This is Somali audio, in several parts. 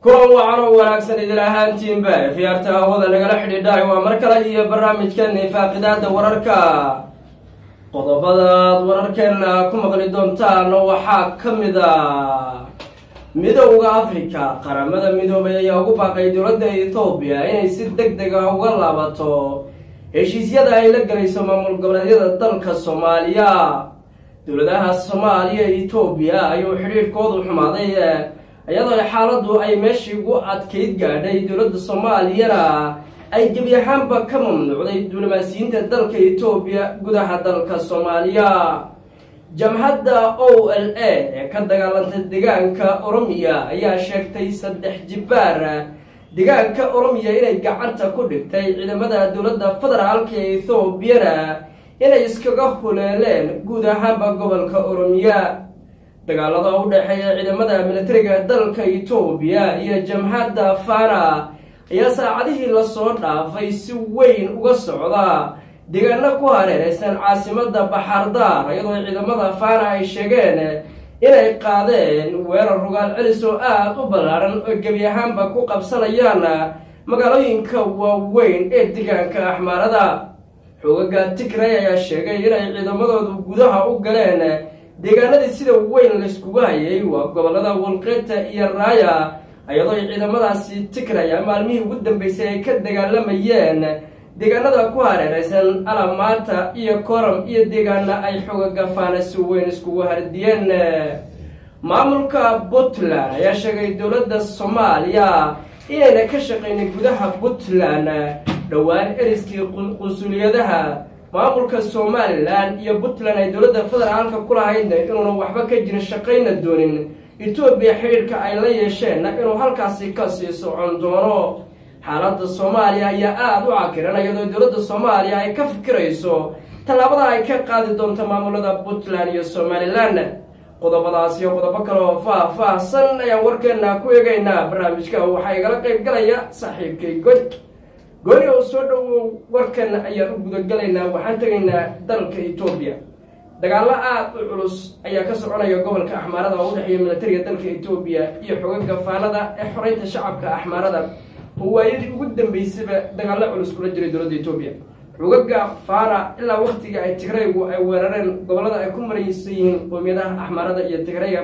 Kulan wacan oo wanaagsan idin ahaantiinba, khiyaarta hawada nagala xidhiidhaay. Waa mar kale iyo barnaamijkeena faaqidaada wararka. Qodobadaad wararkeena ku maqli doontaan waxaa ka mid a Midowda Africa, Qaramada Midoobay ayaa ugu baaqay dowladda Etoobiya inay si deg deg ah uga laabato heshiisyada ay la gelayso maamul goboleedyada dalka Soomaaliya. Dowladaha Soomaaliya iyo Etoobiya ayuu xidhiidhkoodu xumaaday, iyadoo xaaladdu ay meeshii ugu adkayd gaadhay. Dowladda Soomaaliyana ay gebi ahaanba ka mamnuucday diblomaasiyiinta dalka Etoobiya gudaha dalka Soomaaliya. Jamhadda OLA ee ka dagaalantay deegaanka Oromiya ayaa sheegtay 3 jibaar deegaanka Oromiya inay gacanta ku dhigtay, ciidamada dowladda federaalka ee Ethoobiana inay iskaga huleeleen guud ahaanba gobolka Oromiya. Dagaalada u dhexeeya ciidamada militariga dalka Etoobiya iyo jamhadda Fana ayaa saacadihii lasoo dhaafay si weyn uga socda deegaano ku hareereysan caasimada Baxardaar, iyadoo ciidamada Fana ay sheegeen inay qaadeen weerar rugaal celis oo aada u ballaaran oo gebi ahaanba ku qabsanayaan magaalooyinka waaweyn ee deegaanka Axmaarada. Xoogaga Tigray ayaa sheegay inay ciidamadoodu gudaha u galeen deegaanadii sida weyn layskugu hayay, waa gobolada Walqeeta iyo Raaya, iyadoo ciidamadaasi Tigray maalmihii ugu dambeysay ay ka dagaalamayeen deegaanada ku hareereysan Alamata iyo Koram iyo deegaana ay xoogaga Faana si weyn iskugu hardiyeen. Maamulka Puntland ayaa sheegay dowladda Soomaaliya inayna ka shaqaynin gudaha Puntland. Dhowaan eriskii qunsuliyadaha maamulka Somalilan iyo Puntland ay dowladda federaalka ku lahaydna inuuna waxba ka jirin, shaqayna doonin, Etoobiya xidhiidhka ay la yeesheenna inuu halkaasi ka sii socon doono. Xaaladda Soomaaliya ayaa aada u cakiran, iyadoo dowladda Soomaaliya ay ka fikirayso tallaabada ay ka qaadi doonto maamulada Puntland iyo Somalilan. Qodobadaas iyo qodobo kale oo faah-faahsan ayaan warkeena ku eegaynaa. Barnaamijka waxaa igala qayb galaya saaxiibkay God Gooni oo soo dhowow. Warkeena ayaan u gudagalaynaa. Waxaan tegaynaa dalka Etoobiya. Dagaallo aada u culus ayaa ka soconaya gobolka Axmaarada oo udhexeeya militariga dalka Etoobiya iyo xogaga Faanada ee xoreynta shacabka Axmaarada, oo waayadii ugu dambeysayba dagaallo culus kula jiray dowladda Etoobiya. Xogaga Faana ilaa waktiga ay Tigraygu ay weerareen gobollada ay ku maraysan yihiin qoomiyadaha Axmaarada iyo Tigrayga,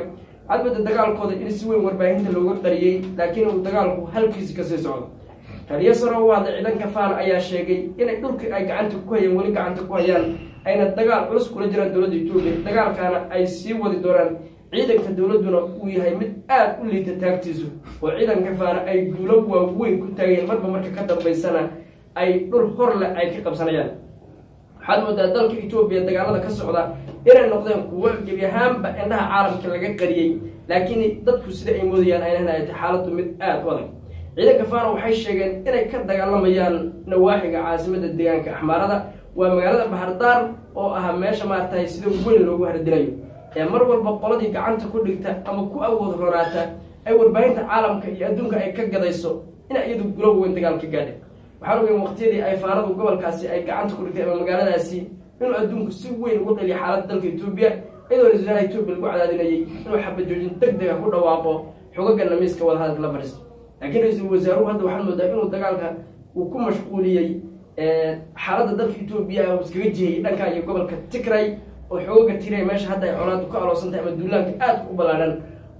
cadbadda dagaalkooda in si weyn warbaahinta looga qariyey, laakiin uu dagaalku halkiisi kasii socdo. Taliyo sare u hadlay ciidanka Faana ayaa sheegay inay dhulkii ay gacanta ku hayeen weli gacanta ku hayaan, ayna dagaal culus kula jiraan dowladda Etoobiya, dagaalkaana ay sii wadi doonaan, ciidanka dowladduna uu yahay mid aada u liita taagtiisu, oo ciidanka Faana ay guulo waaweyn ku taagayeen, marba marka ka dambaysana ay dhul horleh ay ka qabsanayaan. Waxaad moodaa dalka Etoobiya dagaalada ka socda inay noqdeen kuwo gebi ahaanba indhaha caalamka laga qariyey, laakiin dadku sida ay moodayaan aynan hayatay xaaladdu mid aada u adag. Ciidanka Faana waxay sheegeen inay ka dagaalamayaan nawaaxiga caasimada deegaanka Axmaarada, waa magaalada Baxardaar oo ah meesha maaragtay sida weyn loogu hardinayo, ee mar walba qoladii gacanta ku dhigta ama ku awood ronaata ay warbaahinta caalamka iyo adduunka ay ka gadayso in iyadu gulo weyn dagaal ka gaadhay. Waxaan ogeyn waqtiyadii ay Faanadu gobolkaasi ay gacanta ku dhigtay ama magaaladaasi inuu adduunku si weyn uga qeliya xaaladda dalka Etoobiya, iyadoo ra-isul wasaaraha Etoobiya lagu cadaadinayay inuu xabad joojin deg dega ku dhawaaqo, xogaga namiiska wadahadalka la fadhiisto. Laakiin ra-iisul wasaaruhu hadda waxaad moodaa inuu dagaalka uu ku mashquuliyey xaaladda dalka Etoobiya, uu iskaga jihayay dhanka iyo gobolka Tigray, oo xoogaga Tigray meesha hadda ay colaadu ka aloosantahay ama duulaanka aadka u ballaadhan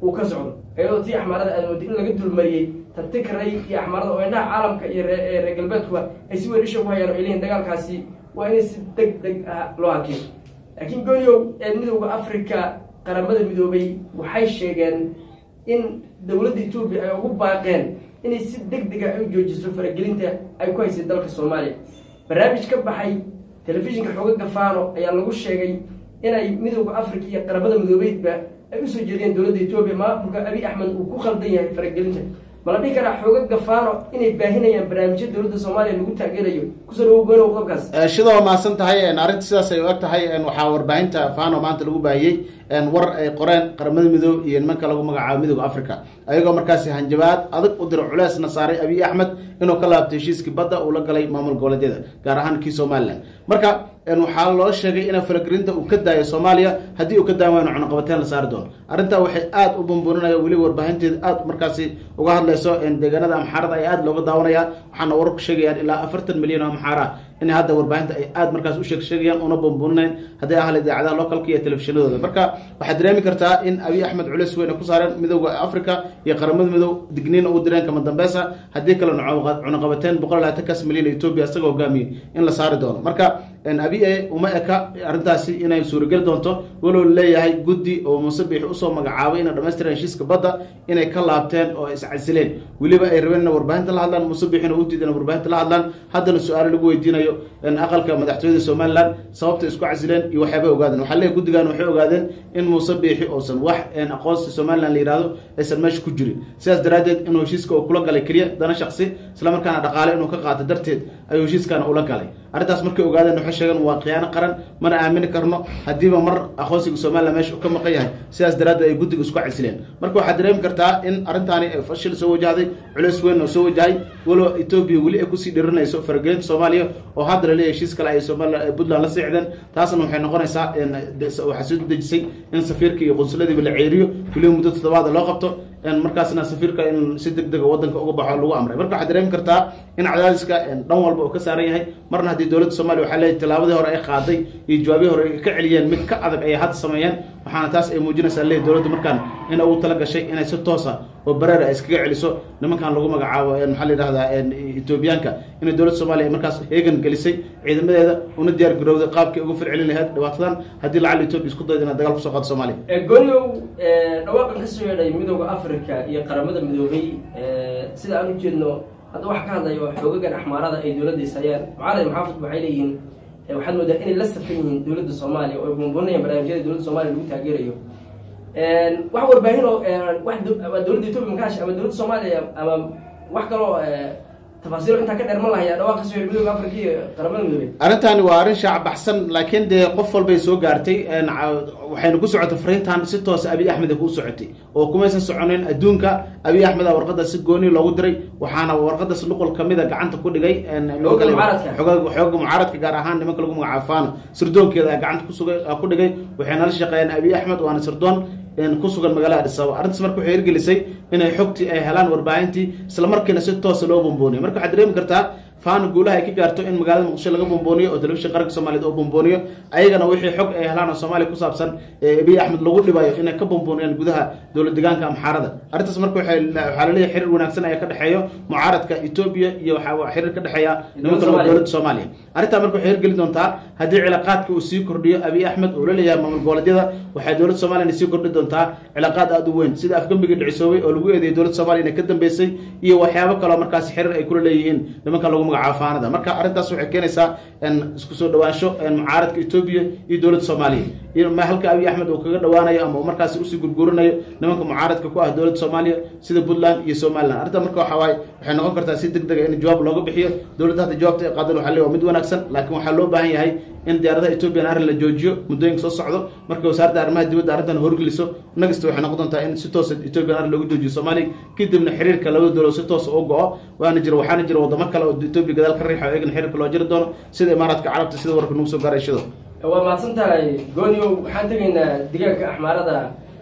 uu ka socdo, iyadoo tii Axmaarada aad mooday in laga dulmariyey ta Tigray iyo Axmaarada, oo indhaha caalamka iyo reer galbeedkuba ay si weyn isha ugu hayaan oo ay leeyihin dagaalkaasi waa in si deg deg ah loo hakiyo. Laakiin Goonyow, ee Midowda Africa, Qaramada Midoobay waxay sheegeen in dowladda Etoobiya ay ugu baaqeen inay si deg dega ay u joojiso faragelinta ay ku haysay dalka Soomaaliya. Barnaamij ka baxay telefishinka xoogaga Faano ayaa lagu sheegay inay Midowda Africa iyo Qaramada Midoobeydba ay usoo jeediyeen dowladda Etoobiya maamulka Abiy Axmed uu ku khaldan yahay faragelinta. Ma la dhihi karaa xoogaga Faano inay baahinayaan barnaamijya dowladda Soomaaliya lagu taageerayo? Kusoo dhawow Gooni qodobkaas. Shida waa mahadsan tahay. Arrinta sidaas ay u eg tahay. Waxaa warbaahinta Fano maanta lagu baahiyey war ay qoreen Qaramada Midoob iyo nimanka lagu magacaabo Midooda Africa. Ayagoo markaasi hanjabaad adag u diro, culeysna saaray Abiy Axmed inuu ka laabto heshiiskii badda uu la galay maamul goboleedyada, gaar ahaan kii Somaliland. Marka waxaa loo sheegay in faragelinta uu ka daayo Soomaaliya, haddii uu ka daayo waana cunaqabateen la saari doono. Arrintaa waxay aada u bumburinaya, weliba warbaahinteeda aada markaasi uga hadlayso. Deegaanada Amxaarada ay aada looga daawanaya, waxaana wararku sheegayaan ilaa 40 milyan oo Amxaara ah in hadda warbaahinta ay aada markaas u sheeg sheegayaan una bumburinayn, hadday ahla idaacadaha localka iyo telefishinadooda. Marka waxaad dareemi kartaa in Abiy Axmed culeys weyn ay ku saareen Midowda Africa iyo Qaramada Midow, digniina u direen kama dambeysa, haddii kale cunaqabateen 120-kaas milyan Ethiopia isagoo hogaamiyey in la saari doono. Marka Abiy uma eka arrintaasi inay suurageli doonto, walow leeyahay guddi oo Muuse Biixi usoo magacaabay inay dhamaystireen heshiiska badda inay ka laabteen oo iscasileen, weliba ay rabeen inay warbaahinta la hadlaan, Muuse Biixina u diidan warbaahinta la hadlaan. Haddana su-aalo lagu weydiinayo aqalka madaxtooyada Somaliland sababta isku casileen iyo waxyaabay ogaadeen. Waxaa leeyahay guddigan waxay ogaadeen in Muuse Biixi uusan wax aqoonsi Somaliland la yihahdo aysan meesha ku jirin, sidaas daraaddeed inuu heshiiska uu kula galay keliya dana shaksi, isla markaana dhaqaale inuu ka qaato darteed ayuu heshiiskan ula galay. Arrintaas markay ogaadeen waxay sheegeen waa khiyaano qaran, mana aamini karno haddiiba mar aqoonsiga Somaliland meesha uu ka maqan yahay, sidaas daraaddeed ay guddiga isku casileen. Marka waxaad dareemi kartaa in arrintaani ay fashil soo wajahday, culeys weyn oo soo wajahay, walow Etoobiya weli ay kusii dhirinayso faragelinta Soomaaliya, oo hadda la leeyahay heshiis kale ay Somaliland Puntland la siicdeen. Taasna waxay noqonaysaa waxaa soo dejisay in safiirka iyo qunsuladiiba la ceeriyo, weliba muddo toddobaada loo qabto, markaasna safiirka in si deg dega wadanka uga baxo lagu amray. Marka waxaad dareemi kartaa in cadaadiska dhan walba uu ka saaran yahay. Marna haddii dowladda Soomaliya waxaa leeyahay tallaabadii hore ay qaaday iyo jawaabihii hore ay ka celiyeen mid ka adag ayay hadda sameeyeen, waxaana taas ay muujinaysaa leeyahay dowladda markaan in ugu tala gashay inay si toosa oo bareer ay iskaga celiso nimankan lagu magacaabo maxaa la yidhahdaa Etoobiyaanka, inay dowladda Soomaaliya ay markaas heegan gelisay ciidamadeeda una diyaar garowday qaabkii uga falcelin lahayd dhibaatadan haddii lacala Etoobiya isku daydo inaad dagaal kusoo qaado Soomaaliya. Gooniow, dhawaaqan kasoo yeedhay Midowda Africa iyo Qaramada Midoobay, sida aan ujeedno hadda waxa ka hadlaya waa xoogagan Axmaarada ay dowladda ishayaan. Mucaarad maxaafid waxay leeyihiin waxaad moodaa inay la safan yihiin dowladda Soomaaliya oo ay buunbuunayaan barnaamijyada dowladda Soomaaliya lagu taageerayo. Wax warbaahin oo wax dowladda Etoobiya makaash ama dowladda Soomaaliya ama wax kaloo tafaasiilo intaa ka dheer ma lahaya dhawaaq kasoo yeedhay Midowda Africa iyo Qaramada Midoobay? Arrintaani waa arrin shaac baxsan, laakiin dee qof walbay soo gaartay. Waxaynu ku socotay fariintan si toosa Abiy Axmed ay kuu socotay oo kumaysan soconin adduunka. Abiy Axmed a warqadda si gooni loogu diray, waxaana warqadaas nuqul kamida gacanta ku dhigay xooga mucaaradka, gaar ahaan nimanka lagu magacaabo Fano, sirdoonkeeda gacanta kusuga ku dhigay. Waxayna la shaqeeyeen Abiy Axmed, waana sirdoon ku sugan magaalada Addis Ababa. Arrintaas marka waxay hirgelisay inay xogtii ay helaan warbaahintii, isla markiina si toosa loo bombooniyo. Marka waxaad dareemi kartaa Faano guulaha ay ka gaarto in magaalada Muqdisho laga bombooniyo oo telefishin qaranka Soomaaliyeed oo bombooniyo, ayagana wixii xog ay helaan oo Soomaaliya ku saabsan Abiy Axmed lagu dhibayo inay ka bombooniyaan gudaha dowlad deegaanka Amxaarada. Arrintaas marka waxaa laleeyahay xiriir wanaagsan ayaa ka dhexeeyo mucaaradka Etoobiya iyo waxaa xiriir ka dhexeeya nimanka dowladda Soomaaliya. Arrintaa marka waxay hirgelin doontaa haddii cilaaqaadka uu sii kordhiyo Abiy Axmed uu la leeyahay maamul goboleedyada, waxay dowladda Soomaaliyana sii kordhi doontaa cilaaqaad aada u weyn, sida afgembigii dhicisoobay oo lagu eedeeyay dowladda Soomaaliya inay ka dambeysay iyo waxyaabo kaloo markaasi xiriir ay kula leeyihiin nimanka lagu magacaabo Faanada. Marka arrintaas waxay keenaysaa isku soo dhawaansho mucaaradka Etoobiya iyo dowladda Soomaaliya, iyo halka Abiy Axmed uu kaga dhawaanayo ama uu markaasi usii gurgurinayo nimanka mucaaradka ku ah dowladda Soomaaliya sida Puntland iyo Somaliland. Arrinta marka waxa waaye waxay noqon kartaa si deg dega in jawaab looga bixiyo dowladda. Hadda jawaabta ay qaadan waxaa leeyahay waa mid wanaagsan, laakiin waxaa loo baahan yahay in diyaaradaha Etoobiyan arrin la joojiyo muddooyinka soo socdo. Marka wasaaradda arrimaha dibadda arrintan horgeliso nagasta, waxay noqon doontaa in si toosa Etoobiyan arrin loogu joojiyo Soomaaliya, kadibna xiriirka labada dowlad si toosa u go-o. Waana jira, waxaana jira wadamo kale oo Etoobiya gadaal ka riixo, iyagana xiriirka loo jiri doono, sida Imaaraadka Carabta, sida warka nagu soo gaaray shido. Waa mahadsan tahay Gooniow. Waxaan tegaynaa deegaanka Axmaarada,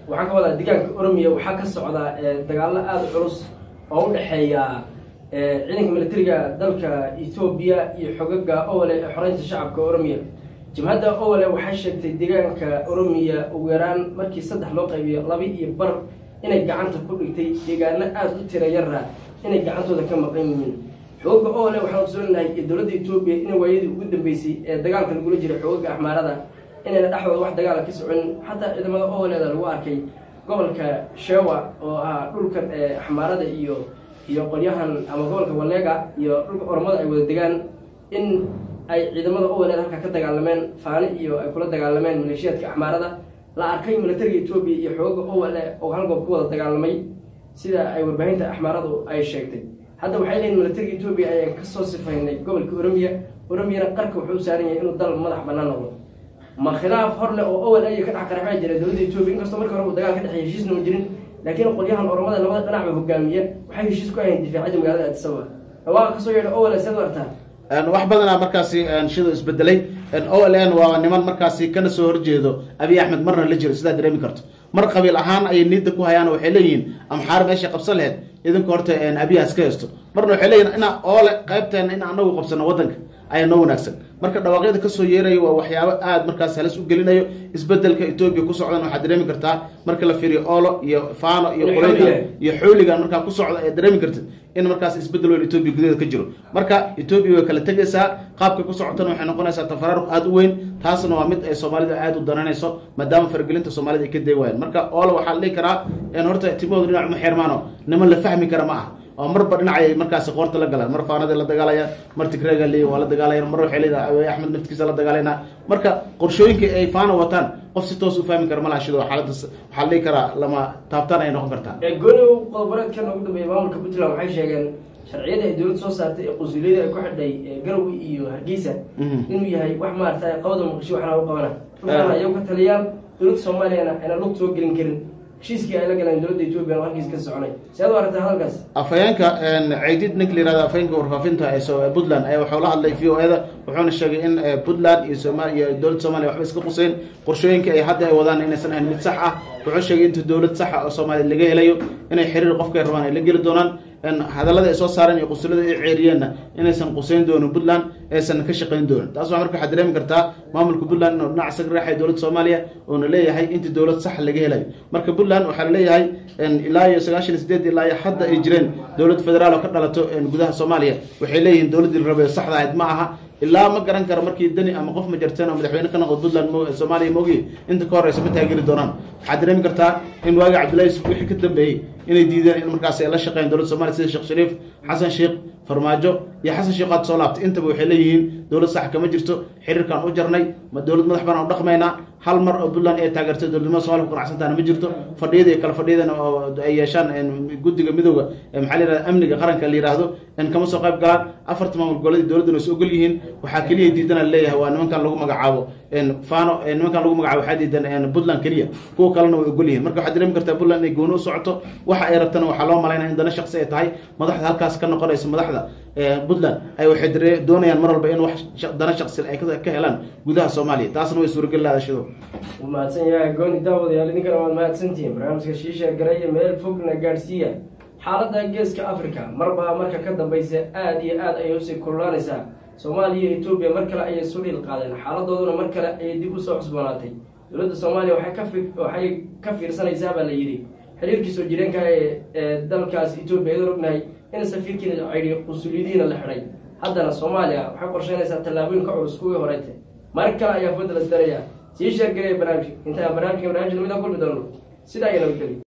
waxaan ka wadaa deegaanka Oromiya. Waxaa ka socda dagaallo aada u culus oo u dhexeeya ciidanka militariga dalka Etoobiya iyo xogaga Owale ee xoreynta shacabka Oromiya. Jabhadda Owale waxay sheegtay deegaanka Oromiya ugu yaraan markii 3 loo qaybiyo 2.5 inay gacanta ku dhigtay, deegaano aada u tira yara inay gacantooda ka maqan yihiin. Xoogaga Owale waxaan ogsoonahay iyo dowladda Etoobiya inay waayadii ugu dambeysay ee dagaalka lagula jiray xoogaga Axmaarada inayna dhexdooda wax dagaala ka socon. Xataa ciidamada Owaleeda lagu arkay gobolka Shewa oo ah dhulkan Axmaarada iyo qolyahan ama gobolka Waleega iyo dhulka Oromada ay wada degaan, in ay ciidamada Owaleed halkaa ka dagaalameen Faani iyo ay kula dagaalameen maleeshiyaadka Axmaarada. La arkay militariga Etoobiya iyo xoogaga Owale oo hal goob ku wada dagaalamay, sida ay warbaahinta Axmaaradu ay sheegtay. Hadda waxay leeyihin militariga Etoobiya ayaan kasoo sifaynay gobolka Oromiya, Oromiyana qarka wuxuu u saaran yahay inuu dal madax bannaan noqdo. Ma khilaaf hor leh oo Owel ay ka dhex qarxay jira dowladda Etoobiya, inkastoo markii hore uu dagaal ka dhexeeyay, heshiisna ma jirin, Laakiin qolyahan Oromada labada dhinacba hogaamiya waxay heshiis ku ahayn difaacida magaalada Addis Ababa. Dhawaaqa kasoo yeedha OLA seed wartaa? Wax badanaa markaasi shido isbedelay. OLN waa niman markaasi kana soo horjeedo Abiy Axmed, marna la jiro, sidaa dareemi karto. Mar qabiil ahaan ayay niidda ku hayaan, waxay leeyihiin Amxaar meeshay qabsan lahayd idinka horta Abiy haska haysto. Marna waxay leeyihin ina oole qaybteena in anagu qabsano waddanka ayaa noo wanaagsan. Marka dhawaaqyada kasoo yeeraya waa waxyaabo aada markaas halis u gelinayo isbedelka Etoobiya ku socdan. Waxaad dareemi kartaa marka la fiiriyo Oolo iyo Fano iyo qoleyda iyo xooligan markaa ku socda, ayaad dareemi kartid in markaas isbedel weyn Etoobiya gudaheeda ka jiro. Marka Etoobiya way kala tegaysaa, qaabka ku socotana waxay noqonaysaa tafaraaruq aada u weyn. Taasna waa mid ay Soomaalida aada u daranayso, maadaama faragelinta Soomaalida ay ka day waayeen. Marka Oolo waxaa la dhihi karaa horta timahooda dhinac uma xirmaano, niman la fahmi kara ma aha, oo marba dhinacay markaasi qoorta la galaan. Mar Faanada la dagaalayaan, mar Tigreega leeyihin waa la dagaalayan, mar waxay leedahay Abiy Axmed naftiisa la dagaalayna. Marka qorshooyinka ay Faana wataan qof si toos u fahmi kara malaha. Shido xaaladda waxaa la dhihi karaa lama taabtaan ay noqon kartaa. Gooniw qodoboreedkan ugu dambeeyay, maamulka Puntland waxay sheegeen sharciyada ay dowladda soo saartay ee qunsuliyada ay ku xidhay Garowe iyo Hargeysa inuu yahay wax maaragtay qabada Muqdisho waxna u qabana dhulkana ayagu ka taliyaan, dowladda Soomaaliyana ayna lug soo gelin karin heshiiskii ay la galeen dowladda Etoobiya oo halkiis ka soconay. See ad u aragtay hadalkaas? Afhayeenka Ceydid, ninka la yihahdo afhayeenka warfaafinta ee Puntland, ayaa waxuu la hadlay VOA da, wuxuuna sheegay in Puntland iyo Sooma iyo dowladda Soomaliya waxba iska quseyn, qorshooyinka ay hadda ay wadaan inaysan ahayn mid sax ah. Wuxuu sheegay inta dowlad saxa oo Soomaaliya laga helayo inay xiriir qofkay rabaan ay la geli doonaan, hadallada ay soo saareen iyo qusulada ay ceeriyeenna inaysan quseyn doonin Puntland, aysan ka shaqayn doonin. Taas waa marka waxaad dareemi kartaa maamulka Puntland inuu dhinac isaga raaxay dowladda Soomaaliya, oona leeyahay intii dowlad sax laga helayo. Marka Puntland waxaa laleeyahay ilaa iyo 98 ilaa iyo hadda ay jireen dowlad federaal oo ka dhalato gudaha Soomaaliya, waxay leeyihiin dowladdii la rabay saxda ahayd ma aha. Ilaa ma garan karo markii Dani ama qof ma jarteen oo madaxweyne ka noqdo Puntland Soomaaliya moogi, inta ka horeysa ma taageeri doonaan. Waxaad dareemi kartaa in waagi Cabdullahi Yusuf wixii ka dambeeyey inay diideen in markaas ay la shaqeeyaan dowladda Somalia, sida Sheekh Shariif, Xasan Sheekh, Farmaajo iyo Xasan Sheekh aad soo laabtay. Intaba waxay leeyihiin dowlad sax kama jirto, xiriirkaan u jarnay, ma dowlad madax banaan u dhaqmaynaa. Hal mar oo Puntland ay taageertay dowladnimada Somalia ku qanacsantaana ma jirto. Fadhiyada iyo kala fadhiyadana oo ay yeeshaan guddiga midooda, maxaa la yihahda, amniga qaranka la yihahdo, kama soo qayb galaan. Afarta maamul goboleed dowladduna is ogol yihiin. Waxaa keliya diidana leeyahay waa nimankan lagu magacaabo Fano, nimankan lagu magacaabo waxaa diidan Puntland keliya, kuwa kalena way ogol yihiin. Marka waxaad dareemi kartaa Puntland inay gooni u socoto, waxa ay rabtana waxaa loo malaynaya in dana shaqsi ay tahay. Madaxda halkaas ka noqonaysa madaxda Puntland ay waxay doonayaan mar walba in wax dana shaqsi ay ka helaan gudaha Soomaaliya, taasna way suurageli lahada shido. Wuu mahadsan yahay Gooni. Daawadayaal, idinkana waad mahadsantihiin. Barnaamijka shiisha garaya meel fogna gaadhsiiya. Xaaladda Geeska Africa marba marka ka dambaysa aada iyo aad ayay usii kululaanaysaa. Soomaaliya iyo Etoobiya mar kale ayay isu dhiil qaadeen, xaaladooduna mar kale ayay dib usoo cusboonaatay. Dowladda Soomaaliya waxay ka fiirsanaysaa baa la yidhi xiriirkii soo jireenka ee dalkaas Etoobiya, iyadoo ognahay in safiirkiina ceydhiyo, qunsuliyadihiina la xidhay. Haddana Soomaaliya waxay qorsheynaysaa tallaabooyin ka culus kuwii horeyte. Mar kale ayaa fooda las daraya. Sii sheergaraya barnaamijka. Intaan barnaamijka barnaamij lamid a kulmi doono, sidaa iyo nabadgelyo.